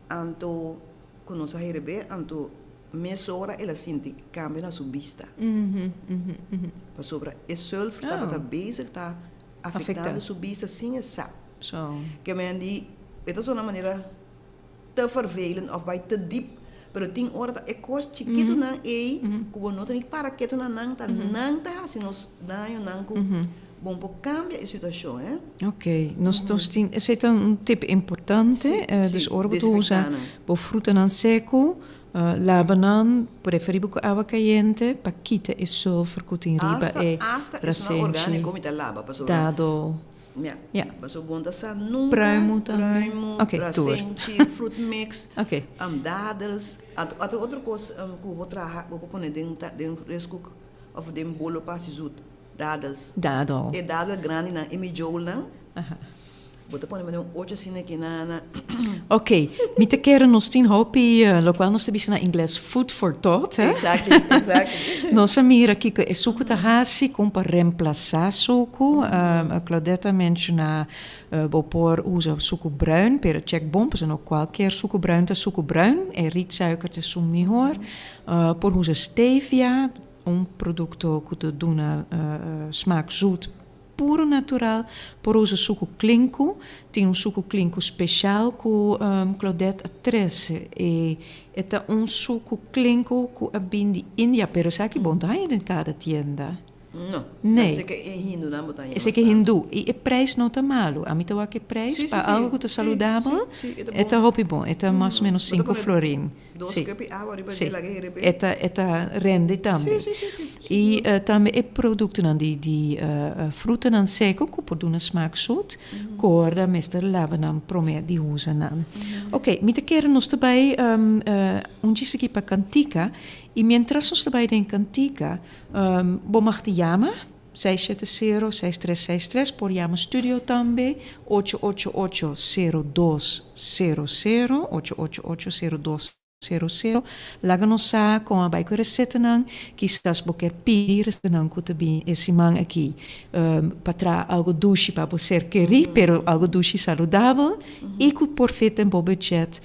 Anto ku nos a herbe anto mesora el a sinti kambio na su bista. Pasobra e sulfur tabata bezig ta afektando su bista sin e sa. Ke men di e ta sona manera. te vervelend of bai te diep, pero tin ora ta e kos chikitonan ei ku bo no ta ni para ketu na nan, ta nan ta hasi nos dañonan ku bo no por kambia e situashon, eh. Ok, nos nos tin, esei ta un tip importante, dus ora bo ta usa bo frutanan seku, laba nan preferibel ku awa kayente pa kita e sulfur ku tin riba e Asta, asta esunnan rasenchi, orgániko mi ta laba pasobra. dado. Ja. Ja. Paso bon ta sa nunca. Pruimu tambe. Pruimu, Ok, tur. rasenchi, fruit mix, Ok. dadels. Anto otro otro kos ku bo traha, bo por pone den ta den riskoek of den bolo pa hasi zoet, dadels. Dadel. E dadel grandinan, e mijoulnan. Aha. Bo ta pone manera un ocho asina aki na na. Ok, mi ta kere nos tin hopi lokual nos ta bisa na ingles food for thought, hè? Exactly, exactly. Nos a mira kiko e suku ta hasi, kon pa remplasá suku. Claudette a menshoná bo por usa suku bruin, pero check bon pasobra no kualkier suku bruin ta suku bruin, e rietsuiker ta esun mihor. Por usa stevia, un produkto ku ta duna smaak zoet Puro natural, por usa suku klinku. Tin un suku klinku speshal ku Claudette a trese. E e ta un suku klinku ku a bin di India, pero esaki bo no ta haña den kada tienda. No, Nee. esei ke e hindunan bo ta haña Esei ke bastante. hindu. I e prijs no ta malu. Ami ta wak e prijs Sí, sí, pa sí. algu ku ta Sí, saludabel, sí, sí, e ta e ta bon. hopi bon. E ta mas o menos Bo ta sinku pone florin. Dos Sí. cup awa riba Sí. dje laga herebe. E ta e ta rende tambe. Sí, sí, sí, sí. I tambe e produktonan di di frutanan seko ku por duna smaak zoet, korda mester laba nan promé di usa nan. Oké, mi ta kere nos ta bai un djis aki pa kantika i mientras nos ta bai den kantika bo mag di yama Seis shete sero, seis tres seis tres, por yama studio tambe, ocho ocho ocho, sero dos sero sero, ocho ocho ocho, sero dos sero sero. Laga nos sa kon a bai ku e resetanan, kisas bo kier pidi resetanan ku ta bin e siman aki pa traha algo dushi pa bo ser kerí, pero algo dushi saludabel i ku por fit den bo budget.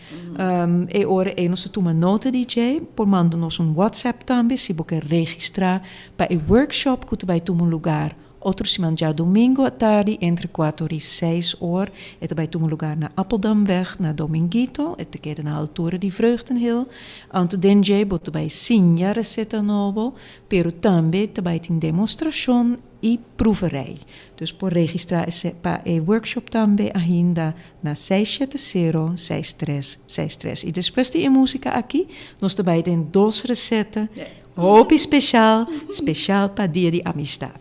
E ora ei nos ta tuma nota di dje, por manda nos un WhatsApp tambe si bo ke registrá Pa e workshop ku ta bai tuma lugar otro siman djadumingu atardi entre kuater i seis or. E ta bai tuma lugar na Appeldamweg na Dominguito. E ta keda na altura di Vreugdenhil. Anto den dje bo ta bai siña reseta nobo, pero tambe ta bai tin demostrashon i proeverij. Dus por registrá ese pa e workshop tambe ainda na seis shete sero, seis tres, seis tres. I despues di e músika aki nos ta bai den dos reseta. Hopi special, special pa Dia di Amistad.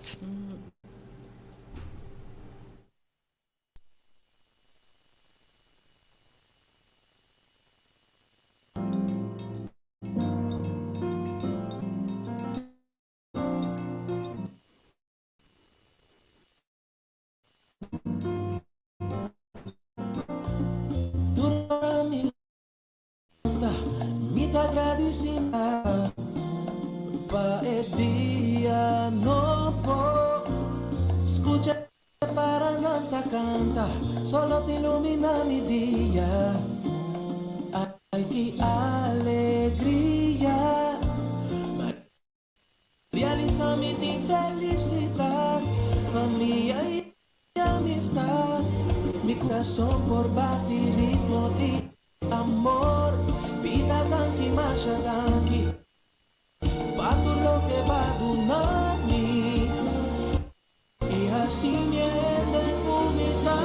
Mi ta gradisí pa e dia nobo. Skucha para nan ta kanta, solo ta iluminá mi dia. Ai ki alegria. Realisa mi tin felisidat, famia i amistat. Mi kurason por bati ritmo di amor. Bida danki, masha danki pa tur loke b'a duna mi. I hasi mi hende ku mi ta.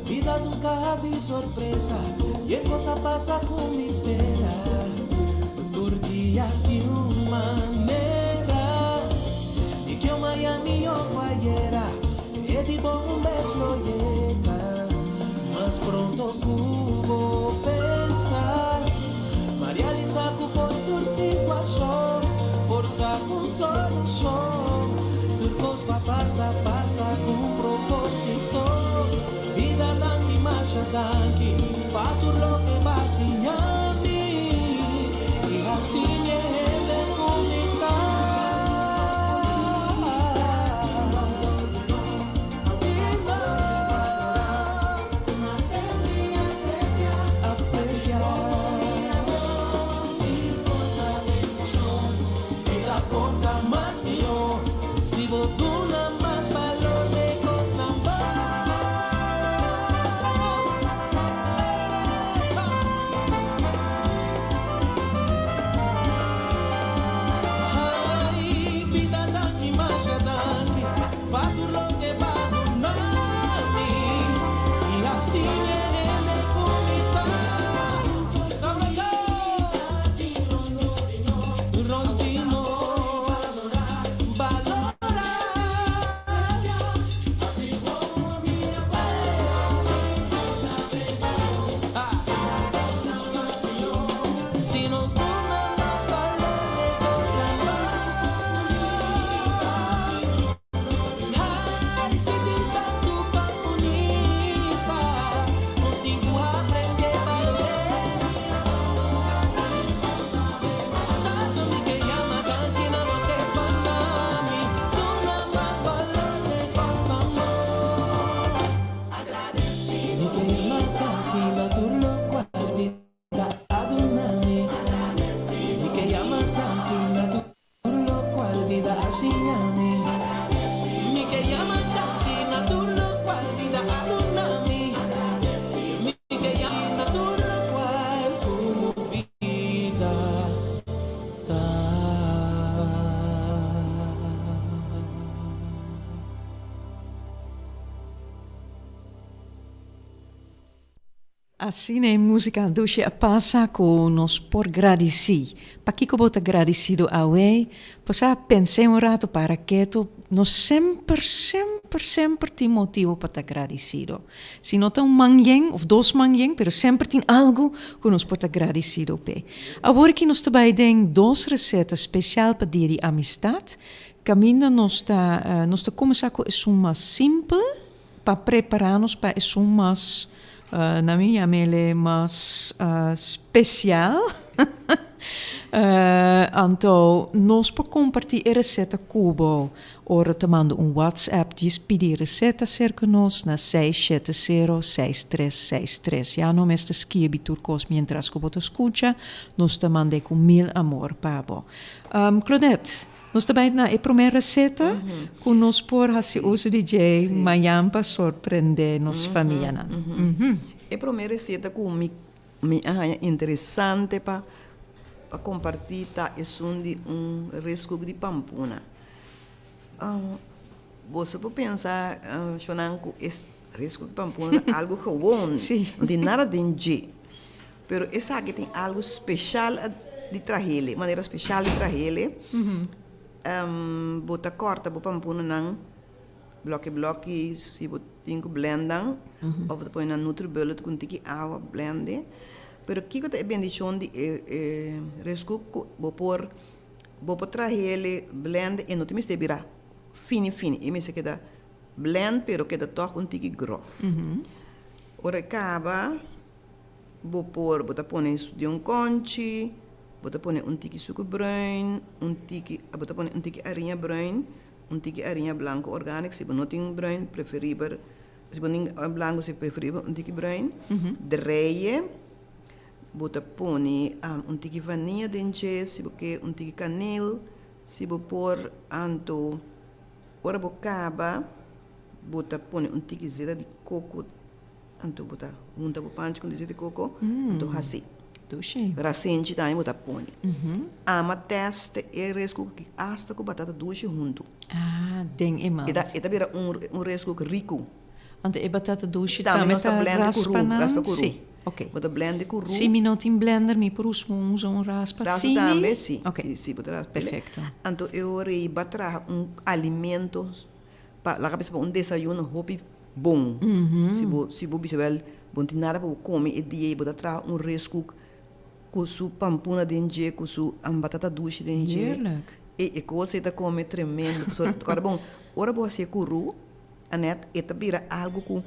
Bida ta un caha di sorpresa y e cos a pasa cu mi spera. Tur dia tin un manera y ke mañan mihor cu ayera. E di bon un bes lo yega mas pronto cu bo pensa. Ma realisa cu for tur situacion por sa un solucion. Tur cos cu a pasa, pasa cu un proposito. Bida danki, masha danki pa tur loke b'a siña mi y haci mi e hende cu mi ta. Asina e musica dushi a pasa cu nos por gradici. Pakico bo ta gradicido awe? Pasá pens'é un rato para keto, nos semper, semper, semper tin motibo pa ta gradicido. Si no ta un man yen of dos man yen, pero semper tin algo cu nos por ta gradicido p'e. Awor aki nos ta bay den dos receta special pa Dia di Amistad. Caminda nos ta, nos ta cuminsa cu esun mas simpel. Pa prepará nos pa esun mas, na mi yam'ele mas spesial. Anto nos por kompartí e reseta ku bo ora ta manda un WhatsApp djis pidi reseta serka nos na 670 6363. Ya no mester skirbi tur kos mientras ku bo ta skucha, nos ta mand'é ku mil amor pa bo. Claudette, nos ta bai na e promé reseta ku nos por hasi uso di dje mañan pa sorprendé nos famianan. E promé reseta ku mi Mi a haña interesante pa pa kompartí ta esun di un riskuk di pampuna. Boso por pensa shonnan ku e riskuk di pampuna ta algu gewon, no tin nada den dje. Pero esaki tin algu speshal di trahele, manera speshal di trahele. Bo ta kòrta bo pampunanan. Bloki bloki si bo tin ku blend nan of bo ta pone nan nutribullet ku un tiki awa blende. Pero kiko ta e bendishon di e e reskuk ku bo por bo por trahele blende e no tin mester bira fini fini e mester keda blend pero keda tòg un tiki grof. Ora e kaba bo por bo ta pone den un kònchi bo ta pone un tiki suku bruin un tiki bo ta pone un tiki ariña bruin. Un tiki ariña blanco organic, si bo no tin bruin preferiber, si bo tin blanco si preferiber un tiki bruin, dreie, bo ta pone un tiki vania den dje, si bo ke un tiki kaneel, si bo por, anto ora bo kaba bo ta pone un tiki zeta di koko. Anto bo ta hunta bo panchi ku disi di koko, anto hasi. Dushi. Rasenchi tambe bo ta pone. Ama teste e reskuk aki asta ku batata dushi huntu. Ah, den e mant. E ta e ta bira un un reskuk riku. Anto e batata dushi tambe ta raspa nan? Raspa ku ru. Si, ok. Bo ta blende ku ru. Si mi no tin blender mi por usa un raspa fini? Raspa tambe, si. Ok. Si, si bo ta raspa. Perfecto. Anto e ora ei bo a traha un alimento. Pa laga bisa pa un desayuno hopi bon. Si bo si bo bisa wèl bo no tin nada pa bo kome e dia ei bo ta traha un reskuk ku su pampuna den dje ku su batata dushi den dje. Heerlijk. E e kos ei ta kome tremendo. Pasobra kòrda bon ora bo hasié ku ru Anette e ta bira algu ku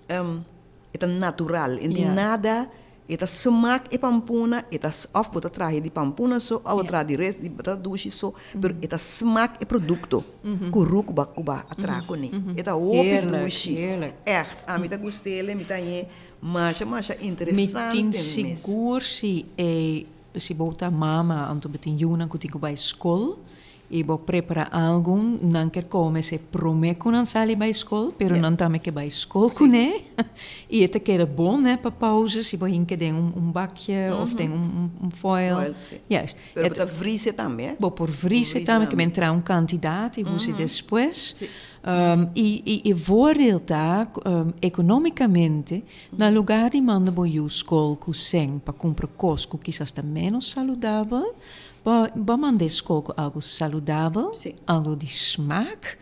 E ta natural, e no tin nada, e ta smak e pampuna, e ta of bo ta traha di pampuna so of bo ta traha di res di batata dushi so, pero e ta smak e produkto ku ruk bo ku bo a traha kuné. E ta hopi dushi, ègt, ami ta gust'el, mi ta hañ'é masha masha interesante Mi tin mes. sigur si e si bo ta mama anto bo tin yunan ku tin ku bai skol, I bo prepara algun, nan ker kome esei prome ku nan sali bai skol, pero nan tambe ke bai skol kuné. I e ta keda bon nè pa pauze si bo hinka den un bakje of den un foil. Foil, si. Juist. Pero bo ta vrise tambe, eh? Bo por vrise tambe, ke men traha un kantidat i usa despues. Si. I e voordeel ta, ekonomikamente, na lugar di manda bo yu skol ku sèn pa kumpra kos ku kisas ta ménos saludabel, Bo bo manda e skol ku algu saludabel, algu di smaak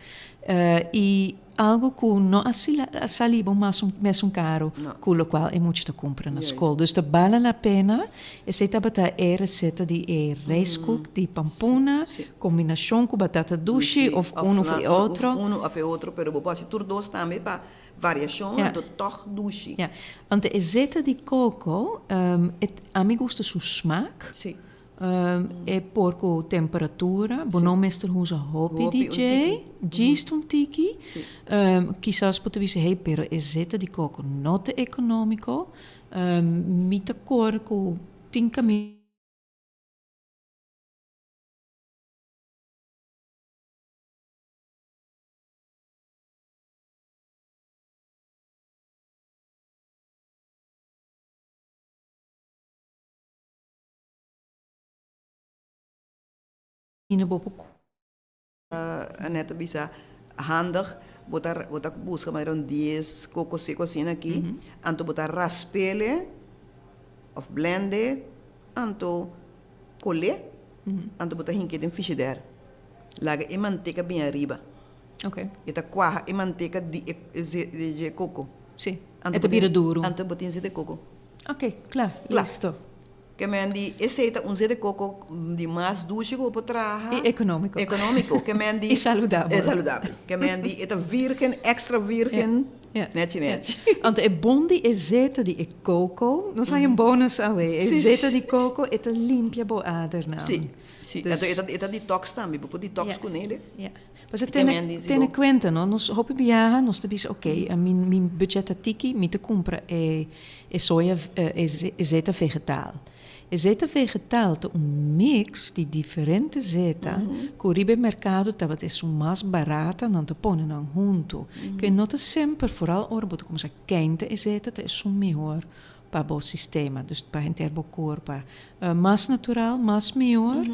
i algu ku no a a sali bo mas un mesun karu ku lokual e mucha ta kumpra na skol. Dus ta bale la pena. Esei tabata e reseta di e rijstkoek di pampuna, kombinashon ku batata dushi òf unu òf e otro. Òf unu òf e otro, pero bo por hasi tur dos tambe pa variashon anto tòg dushi. Ya. Anto e zeta di koko, ami gusta su smaak. E por ku temperatura, bo no mester usa hopi di dje, djis un tiki. Kisas bo ta bisa, hey, pero e zeta di koko no ta ekonómiko. Mi ta kore ku tin kaminda. Ina bo por ku. Annette a bisa, Handig, bo ta bo ta buska manera un dies koko seko asina aki, anto bo ta rasp'ele of blend'e, anto kol'e, anto bo ta hink'e den fishidèr. Laga e manteka bin ariba. E ta kuaha e manteka di e di e koko. Sí, e ta bira duru. Anto bo tin zeta di koko. Ok, kla, listo. Ke men di esei ta un zeta di koko di mas dushi ku bo por traha. I ekonómiko. Ekonómiko. Ke men di. I saludabel. E saludabel. Ke men di e ta virgen, extra virgen. Nechi nechi. Anto e bon di e zeta di e coco, nos haña un bonus awe, e zeta di coco e ta limpia bo adernan. Si, si. Anto e ta detox tambe, bo por detox ku nele. Ja. Pasobra tene tene kuenta no, nos hopi biaha nos ta bisa ok, mi mi budget ta tiki, mi ta kumpra e e soya e zeta vegetal. E zeta vegetal ta un mix di diferente zeta ku riba e merkado tabata esun mas barata, nan ta pone nan huntu. Ke no ta semper, foral ora bo ta kuminsá keinta e zeta, ta esun mihor pa bo sistema, dus pa henter bo kurpa. Mas natural, mas mihor,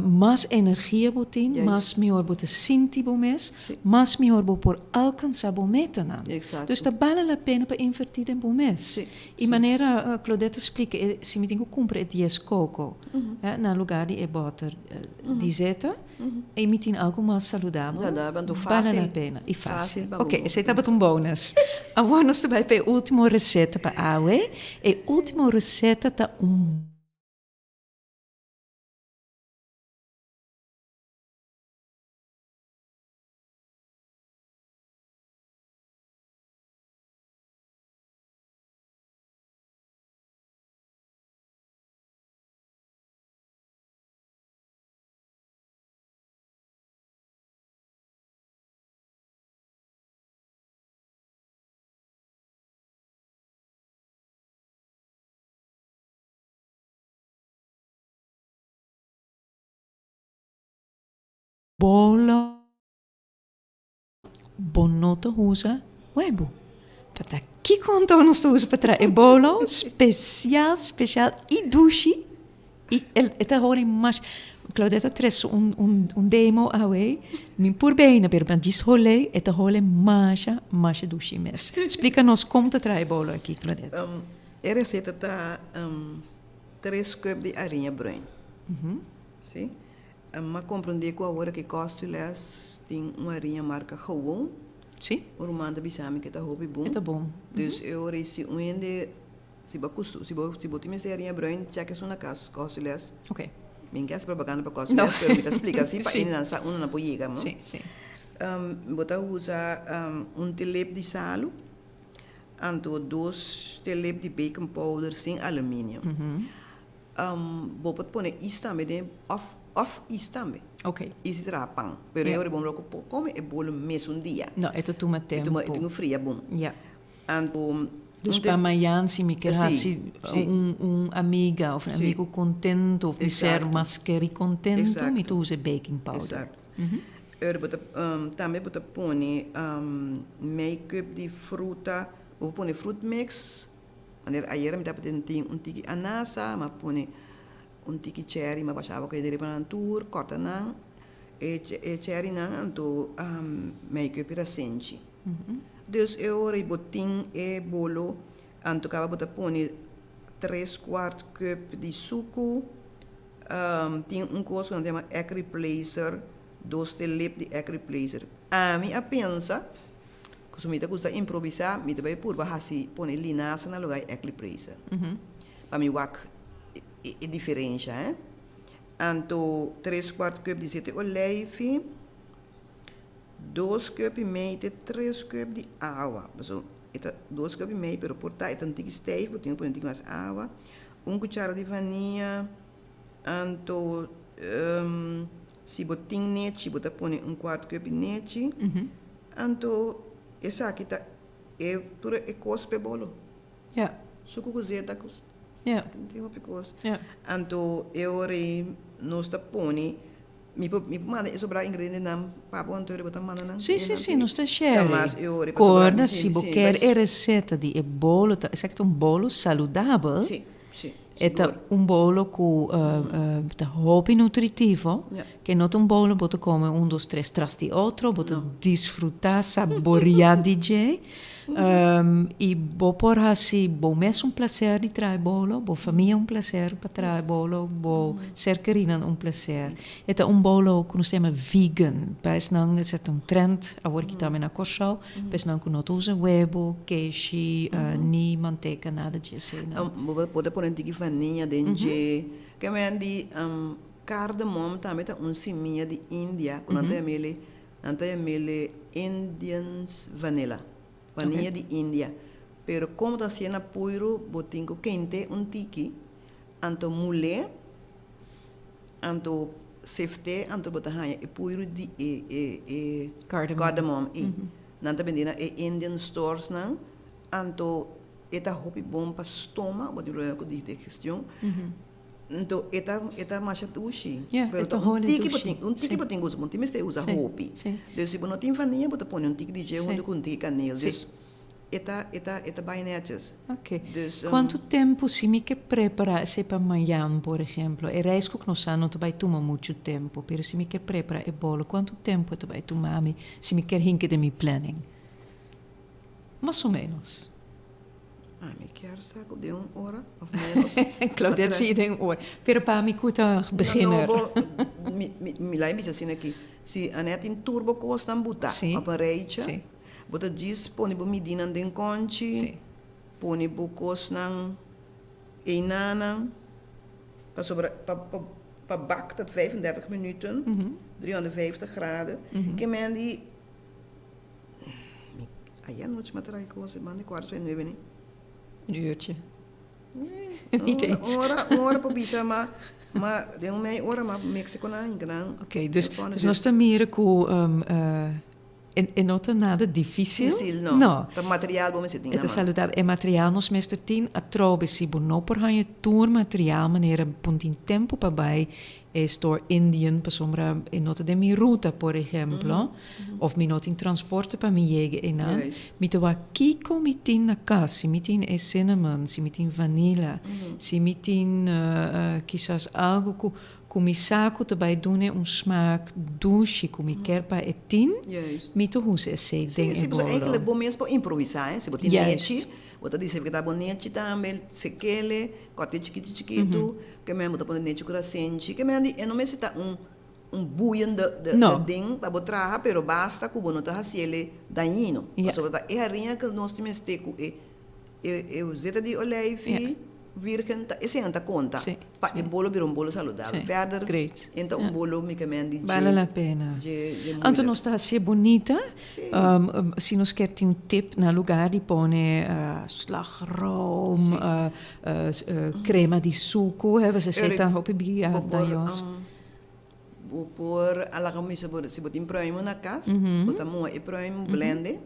mas energia bo tin, mas mihor bo ta sinti bo mes, mas mihor bo por alkansá bo metanan. Dus ta bale la pena pa invertí den bo mes. I manera Claudette a splika, e si mi tin ku kumpra e dies koko na lugar di e bòter di zeta, i mi tin algu mas saludabel, bale la pena i fásil. Oke, esei tabata un bonus. Awor nos ta bai pa e último reseta pa awe. E último reseta ta un. Bolo. Bo no ta usa webu. Ta ta kiko anto nos ta usa pa traha e bolo spesial, spesial i dushi. I e ta hori mas. Claudette a trese un, un, un demo awe. Mi por bena, pero mi a djis hol'é, e ta hole masha, masha dushi mes. Splika nos kon ta traha e bolo aki, Claudette. E reseta ta tres cup di ariña bruin. Si. M'a komprondé ku awor aki Kòstules tin un hariña marka Gewoon. Sí. Un ruman ta bisa mi ku e ta hopi bon. E ta bon. Dus e ora ei si un hende, si bo a kustu, si bo si bo tin mester hariña bruin, chèk esun na kas Kòstules. Oké. Mi n ke hasi propaganda pa Kòstules, pero mi ta splika si pa hendenan sa unda nan por yega, no? Sí, sí. Bo ta usa un telep di salu, anto dos telep di baking powder sin aluminio. Bo por pone is tambe den of of is tambe. Ok. Is di traha pan. Pero e ora bo no por come e bolo mesun dia. No, e ta tuma tempo. E tuma e tin cu fria bon. Ja. Anto Dus pa mayan si mi kier haci un un amiga of un amigo contento of mi ser mas keri contento mi ta usa e baking powder. Exacto. E ora bo ta tambe bo ta pone mei cup di fruta, bo por pone fruit mix. Manera ayera mi tabata tin un tiki anasa, mi a pone un tiki cherry, mi a basha awa ku e riba nan tur, kòrta nan, e e cherrynan anto mei ku e pirasenchi. Dus e ora bo tin e bolo, anto kaba bo ta pone tres kuart cup di suku, tin un kos ku nan ta yama egg replacer, dos telep di egg replacer. Ami a pensa. Pasobra mi ta gusta improvisá, mi ta bai purba hasi pone linasa na lugá di eclipresa. Pa mi wak e diferensha, eh. Anto tres kuart cup di zete oleifi, dos cup i mei te tres cup di awa. Pasobra e ta dos cup i mei, pero por ta e ta un tiki stijf, bo tin ku pone un tiki mas awa. Un kuchara di vania, anto Si bo tin nechi, bo ta pone un kuart kup di nechi. Anto esaki ta e tur e kos p'e bolo. Suku ku zeta ku tin hopi kos. Anto e ora ei nos ta pone, mi por mi por manda e sobrá ingredientenan pa bo anto bo ta manda nan. Si, si, si, nos ta share. Korda si bo kier e reseta di e bolo, ta esaki ta un bolo saludabel. Sí, E ta un bolo ku ta hopi nutritivo, ke no ta un bolo bo ta kome un dos tres tras di otro, bo ta disfrutá, saboriá di dje. I bo por hasi bo mes un plaser di traha e bolo, bo famia un plaser pa traha e bolo, bo ser kerinan un plaser. E ta un bolo ku nos ta yama vegan, pa esnan esei ta un trend awor ki tambe na Kòrsou. Esnan ku no ta usa webo, keshi, ni manteka, nada di eseinan. Bo por ta pone un tiki vaniña den dje. Ke men di cardamom tambe ta un simia di India ku nan ta yam'ele, nan ta yam'ele Indians vanilla. Vaniya di India. Pero como ta hacié na puiru, bo tin cu kente un tiki, anto mul'é, anto seft'é, anto bo ta haña e puiru di e e e cardamom ei. Nan ta bendé na e Indian stores nan, anto e ta hopi bon pa stoma, bo tin problema cu digestion. Anto e ta e ta masha dushi. Yeah, Pero e ta ta un holi tiki bo dushi. tin, un tiki Sí. bo tin gusta, bo no tin mester usa Sí, hopi. sí. Dus si bo no tin vania bo ta pone un tiki di dje Sí. hunto ku un tiki kaneel. Sí. Dus e ta e ta e ta bai netjes. Oké. Dus Kuantu tempu si mi ke prepara esei pa mañan, por ehemplo? E rijskoek nos sa no ta bai tuma muchu tempu, pero si mi ke prepara e bolo, kuantu tempu e ta bai tuma mi si mi kier hinka den mi planning? Mas o menos. Ami kier sa ku den un ora of menos. Claudette si den un ora. Pero pa mi ku ta beginner. No, bo, mi, mi, mi la'i bisa asina aki. Si Annette tin tur bo kosnan butá op un rijtje, bo ta djis pone bo midinan den konchi, pone bo kosnan einanan, pasobra pa, pa, pa bak ta 35 minuten, 350 graden. Ke men di. Mi ayer nochi mi a traha cos manda cuarto pa e nuebe ni. Un uurtje. Nee, Niet eens. Un ora, un ora por bisa ma ma den un mei ora m'a mixe cu nan hinca nan. Oké, dus, dus nos ta mira cu um, uh, e, e no ta nada dificil. Dificil, no. No. Ta material bo mester tin E na ta man. saludabel. E material nos mester tin atrobe si bo no por haña tur material manera bo tin tempo pa bai E store Indian pasobra e no ta den mi ruta por ehemplo of mi no tin transporte pa mi yega einan. Mi ta wak kiko mi tin na kas, si mi tin e cinnamon, si mi tin vanilla, si mi tin kisas algo ku ku mi sa ku ta bai dun'e un smaak dushi ku mi kier pa e tin, mi ta usa esei den e Si, si, bolo. pasobra bo mes por improvisa, si bo tin nechi, bo ta disi ku ta bo nechi tambe, sekele, kòrt'e chikitu chikitu. Ke men bo ta pone nechi ku rasenchi. Ke men di e no mester ta un un boeiende de No. ding pa bo traha pero basta ku bo no ta hasiele dañino. Ja. Pasobra ta e hariña ku nos tin mester ku e e e zeta di olijfi Ja. virgen ta esei nan ta konta Sí, pa sí. e bolo bira un bolo saludabel. Sí, Verder great. e ta un Ja. bolo mi ke men di dje Bale la pena. dje dje Anto moeilijk. nos ta hasié bonita. Sí. Si nos kier tin un tip na lugar di pone slagroom, Sí. Crema di sucu, he, pues esey ta hopi Bo por, dañoso. bo por a laga misa bo si bo tin pruimo na cas, bo ta moha e pruimo blende,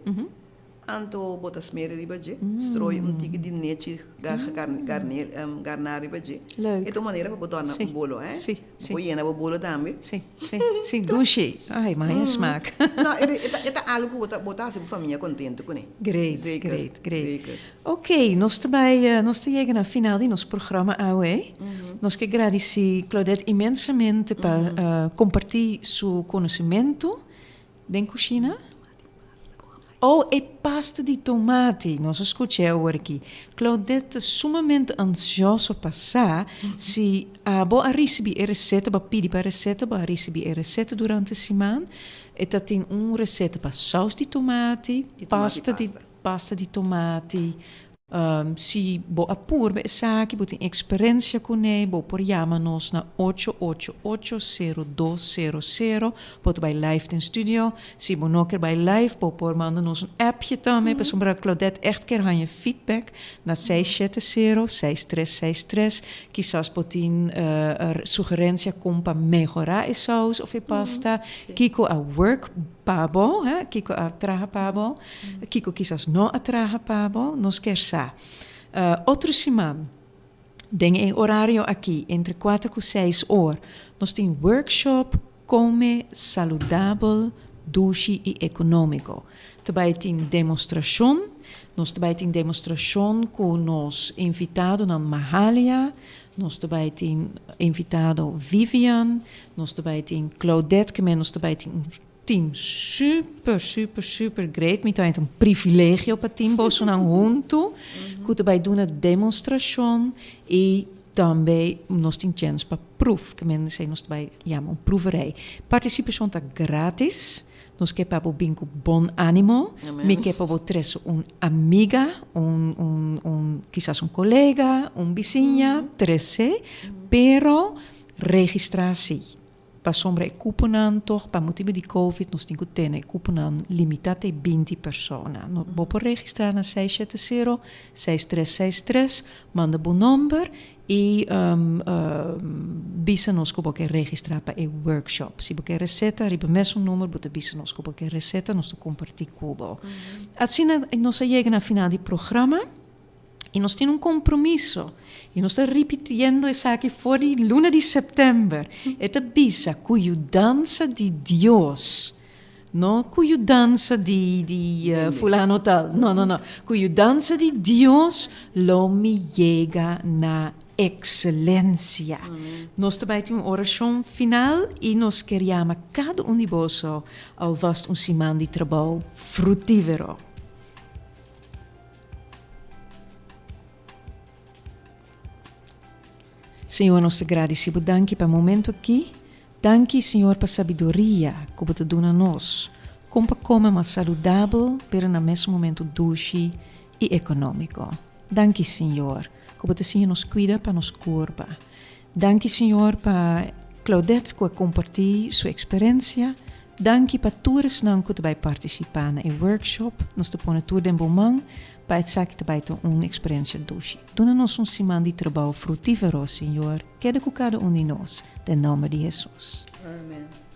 anto bo ta smer riba dje, strooi un tiki di nechi garna riba dje. Leuk. E ta un manera pa bo torna un bolo, he. Si, si. Bo por yena bo bolo tambe. Si, si, si, dushi. Ai, ma e smaak. No, e ta algo ku bo ta hasi bo famia kontento kuné. Great, Zeker, great, great. zeker. Ok, nos ta bai, nos ta yega na final di nos programa awe. Nos ke gradisí Claudette inmensamente pa kompartí su konosementu den kushina. Oh, e pasta di tomati, nos a skuch'é awor aki. Claudette ta sumamente ansioso pa sa si abo a risibí e reseta, bo a pidi pa e reseta, bo a risibí e reseta durante siman. E ta tin un reseta pa saus di tomati, pasta di. Pasta di tomati. Si bo a purba esaki, bo tin eksperensia kuné, bo por yama nos na ocho ocho ocho sero dos sero sero. Bo ta bai live den studio. Si bo no ker bai live, bo por manda nos un appje tambe, pasobra Claudette ègt ker haña feedback na seis shete sero, seis tres seis tres. Kisas bo tin sugerensia kon pa mehorá e saus òf e pasta. Kiko a work pa bo, hè? Kiko a traha pa bo? Kiko kisas no a traha pa bo? Nos kier sa. Otro siman, den e orario aki, entre kuater ku seis or, nos tin workshop Kome Saludabel, Dushi i Ekonómiko. Ta bai tin demostrashon. Nos ta bai tin demostrashon ku nos invitadonan Mahalia, nos ta bai tin invitado Vivian, nos ta bai tin Claudette, ke men nos ta bai tin un Team super super super great. Mi ta haña ta un privilegio pa tin bosonan huntu ku ta bai duna demonstrashon i tambe nos tin chèns pa pruf. Ke men esei nos ta bai yama un proeverij. Partisipashon ta gratis. Nos ke pa bo bin ku bon ánimo. Mi ke pa bo trese un amiga, un un un kisas un kolega, un bisiña, trese, pero registrá sí. Pasobra e kuponan tòg pa motibu di Covid nos tin ku tene e kuponan limitá te 20 persona. No, bo por registrá na 670 6363, manda bo nòmber i bisa nos ku bo ke registrá pa e workshop. Si bo ke reseta riba mesun number bo ta bisa nos ku bo ke reseta, nos ta kompartí ku bo. Asina nos a yega na final di programa. I nos tin un kompromiso, i nos ta ripitiendo esaki for di luna di sèptèmber. E ta bisa ku yudansa di Dios, no ku yudansa di di fulano tal, no, no, no, ku yudansa di Dios lo mi yega na ekselensia. Nos ta bai tin un orashon final i nos ker yama kada un di boso alvast un siman di trabou frutífero. Señor nos ta gradisi bo danki pa e momento aki. Danki Señor pa sabiduria ku bo ta duna nos kon pa kome mas saludabel pero na mes momento dushi i ekonómiko. Danki Señor ku bo ta siña nos kuida pa nos kurpa. Danki Señor pa Claudette ku a kompartí su eksperensia. Danki pa tur esnan ku ta bai partisipá na e workshop. Nos ta pone tur den bo man pa esaki ta bai ta un eksperensia dushi. Duna nos un siman di trabou frutífero, Señor. Keda ku kada un di nos. Den nòmber di Hesus. Amen.